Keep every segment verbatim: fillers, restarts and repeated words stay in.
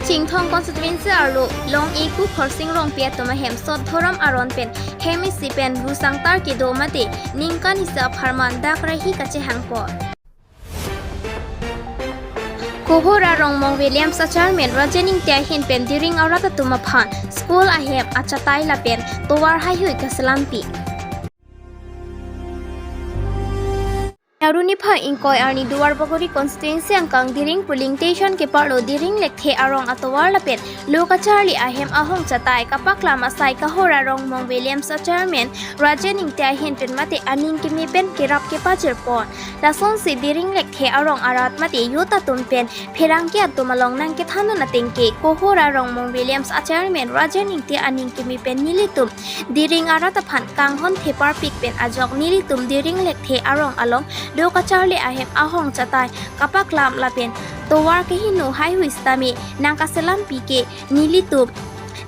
Chinthong constituency arlo Long Iku Khorsing Rongpi atum ahem sot dhorom aron pen hem isi pen ru sangtar kedo mate ningkan isi apharman dak rahi kachehangpon. Kohora Rongmong Williams a chairman Rajen Ingti ahin pen Diring arat atum aphan school ahem achatai lapen tovar haihui kaselampi. Arni niphai ingkoi arni Duarbagori constituency angkang Diring polling station keparlo Diring lekthe arong atovar lapen lo kacharli ahem ahong chatai kapaklam asai Kohora Rongmong Williams a chairman Rajen Ingti ahin pen mate aning keme pen kerap kepajirpon. Lasonsi Diring lekthe arong arat mate youth atum pen pherangke atum along nangkethandun atengke Kohora Rongmong Williams a chairman Rajen Ingti aning keme pen nelitum Diring arat aphan kanghon theparpik pen ajok nelitum Diring lekthe arong along lo kacharli ahem ahong chatai kapaklam lapen tovar kehingno haihui sitame nangkaselampi ke nelitum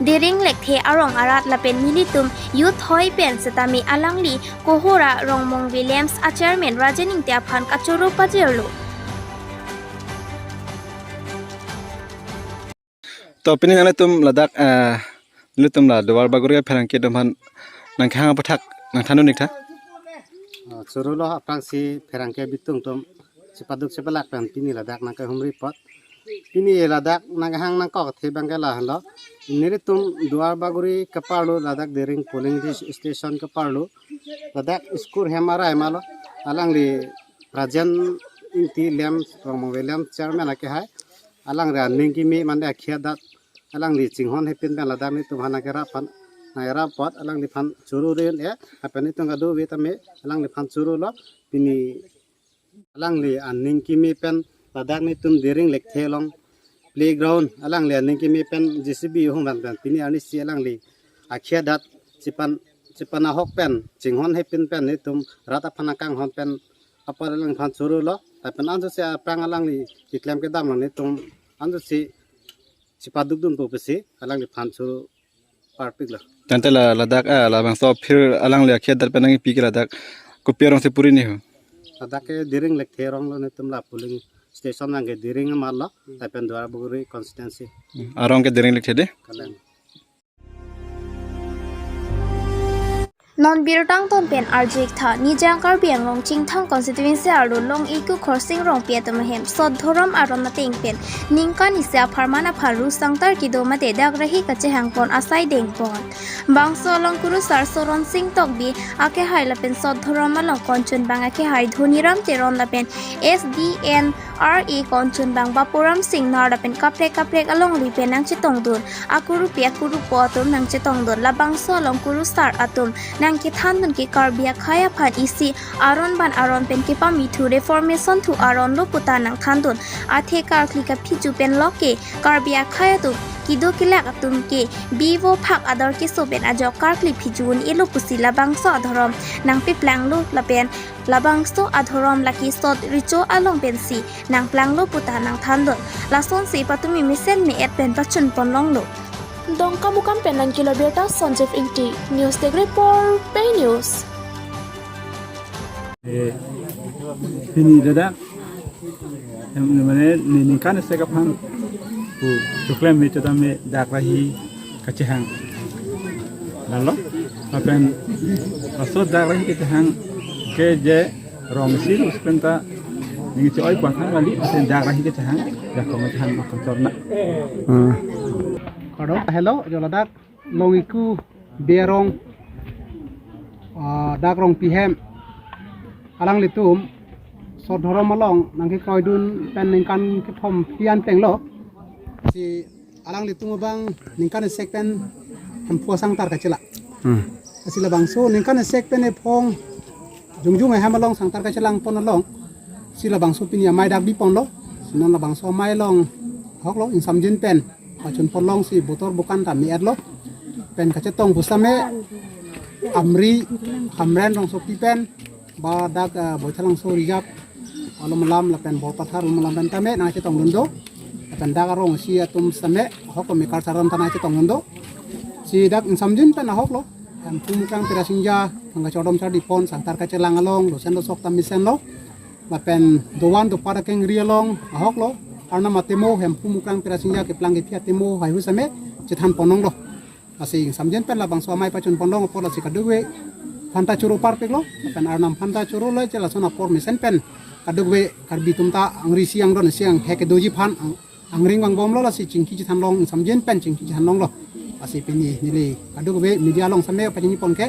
Diring lekthe arong arat lapen nelitum youth hoi pen sitame alangli Kohora Rongmong Williams a chairman Rajen Ingti aphan kachoro pajirlo. To pini nanglitum ladak, eh, nanglitum la Duarbagori apherangke atum aphan nangkehang aphuthak nangthandun iktha. Ah, choro lo aphrangsi pherangke bitung atum chepaduk chepalak pen pini ladak nangkehumri apot. Pini ladak nangkehang nangkok athe abang ke lahenlo. Nelitum Duarbagori keparlo ladak Diring polling dis-, station keparlo. Ladak school hem arai malo. Alangli Rajen Ingti Williams, Rongmong Williams chairman akehai. Alangli aning keme mane akhei adat. Alangli chinghon hepin pen ladak nelitum aphan nangkerap aphan, nangkerap apot alangliphan choro rin e. Lapen nelitum kadokave tame alangliphan choro lo. Pini alangli aning keme pen ladak nelitum Diring lekthe along playground alangli aning keme pen J C B hung van pen pini arnisi alangli akhei adat chepan, chepan ahok pen chinghon hepin pen nelitum rat aphan akanghon pen apar alangliphan choro lo. Lapen anso si aphrang alangli keklem kedam lo nelitum anso si chepaduk dunpo pusi alangliphan choro parpiklo. Tangte la ladak, ah, labangso aphir alangli akhei adat pen nangkipi ke ladak kopi arong si puri ni ho? Ladak ke Diring lekthe arong lo, nelitum la polling station abang ke Diring amat lo, lapen Duarbagori constituency. Hmm, arong ke Diring lekthe de? Kalem. Non birta angton pen arju iktha, Nijang Karbi Anglong Chinthong constituency arlo Long Iku Khorsing Rongpi atum ahem sot dhorom aron ateng pen ningkan isi apharman aphan ru sangtar kedo mate dak rahi kachehangpon asai dengpon. Bangso along kurusar Soron Sing Tokbi akehai lapen sot dhorom along konchunbang akehai Dhoniram Teron lapen S D N R A konchunbang Bapuram Singnar lapen kaprek kaprek alongri pen nangchetongdun. Akurupi akurupo atum nangchetongdun. Labangso along kurusar atum nangkethandun ke Karbi akhei aphan isi aron ban aron pen kepamithu reformation thu aron lo puta nangthandun. Athe karkli kaphiju pen lo ke Karbi akhei atum kedo kelak atum ke bivo phak ador keso pen ajok karkli phiju un-elo pusi labangso adhorom nangpeplanglo lapen labangso adhorom lake sot recho along pensi nangplanglo puta nangthandun. Lasonsi patumi mesen me-et pen pachunpon longlo. Dongkamukam pen nangkelo birta Sanjeev Ingti, News Desk Report, Pei News. Eh, pini ladak, em, mane, ni ningkan isi aphan pu choklem me chodam me dak rahi kachehang. Lalo, lapen laso dak rahi kachehang ke je rong isi us penta ning che-oi kuang khan kali, lapen dak rahi kachehang, dak kong kachehang makan chorna. Hmm. Kado, hello, jo ladak Long Iku Berong, ah, dak Rongpi hem alanglitum sot dhorom along nangkekroidun pen ningkan kethom pian penglo. Si alanglitum abang ningkan isek pen hemphu asangtar kachela. Hmm. Si labangso ningkan isek pen ephong jongjung ahem along sangtar kachelangpon along si labangso pini amei dak biponlo. Si non labangso amei along ahoklo, ingsamjin pen pachunpon longsi botor bokan ta me-etlo. Pen kachetong pusitame Amri Hamren Rongsopi pen ba dak, eh, Baithalangso Reserve along malam lapen Borpathar along malam pen tame nangchetongdun do. Lapen dak arong isi atum sitame ahok me kar saran ta nangchetongdun do. Si dak ingsamjin pen ahoklo. Hemphu Mukrang Pira Singja nangkachodom chardipon sangtar kachelang along dosen dosok ta mesenlo. Lapen dovan dopat akengri along ahoklo. Arnam atemo Hemphu Mukrang Pherasingja keplang kephi atemo haihui same chethan ponlonglo. Lasi samjen pen labangso amei pachun ponlong apor lasi kadokave aphanta choro parpiklo. Pen Arnam aphanta chorolo che lason apor mesen pen kadokave Karbi atum ta angri isi angdon isi angthek kedoji aphan ang- angring vangbomlo, lasi chingki chethanlong, samjen pen chingki chethanlonglo. Lasi pini neli kadokave media along same pachini pon ke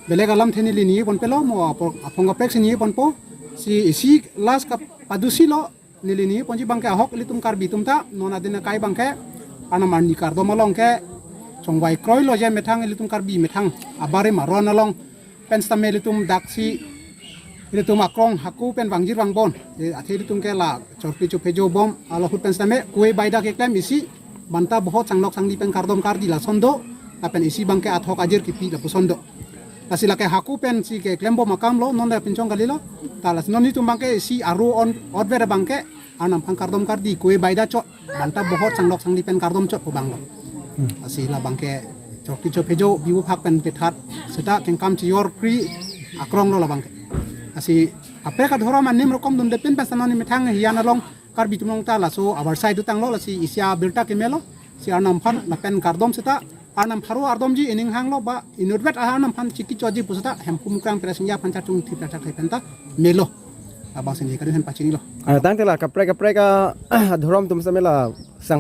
belek alamthe neli ningje ponpelo, mo apor aphong kaprek si ningje ponpo. Si isi last ka padusilo, neli ningje ponji abangke ahok ilitum Karbi atum ta non adin akai abangke Arnam arni kardom along ke chongvai kroilo je methang, ilitum Karbi methang abarim aron along pen sitame ilitum daksi, ilitum akrong hako pen vangjir vangbon, eh, athe ilitum ke la chorkli chophejo bom, alahut pen sitame kue baida keklem isi, banta bohot sanglok sangdi pen kardom kardi lason do, lapen isi abangke athok ajir kipi lapuson do. Lasi lake hako pen si keklem bom akamlo, non da pinchong kalilo. Ta lasi non itum abangke isi aro on otver abangke Arnam aphan kardom kardi kue baida chot, banta bohot sanglok sangdi pen kardom chot pu abanglo. Lasi labangke chorkli chophejo biu phak pen pethat seta kengkam chiyor kri akronglo labangke. Lasi kaprek adhorom anim rokom dunde pin pen sitame non methang hiyan along Karbi atum along ta laso abar sai dutanglo, lasi isi abirta kemelo. Si Arnam aphan lapen kardom seta Arnam pharo ardomji ining hanglo ba inutvet Arnam aphan chingki choji pu seta Hemphu Mukrang Pherasingja aphan chachung thip chachak hai penta melo. Labangsi neli kadokave pachinilo. Ah, tangte la kaprek kaprek adhorom atum same la sang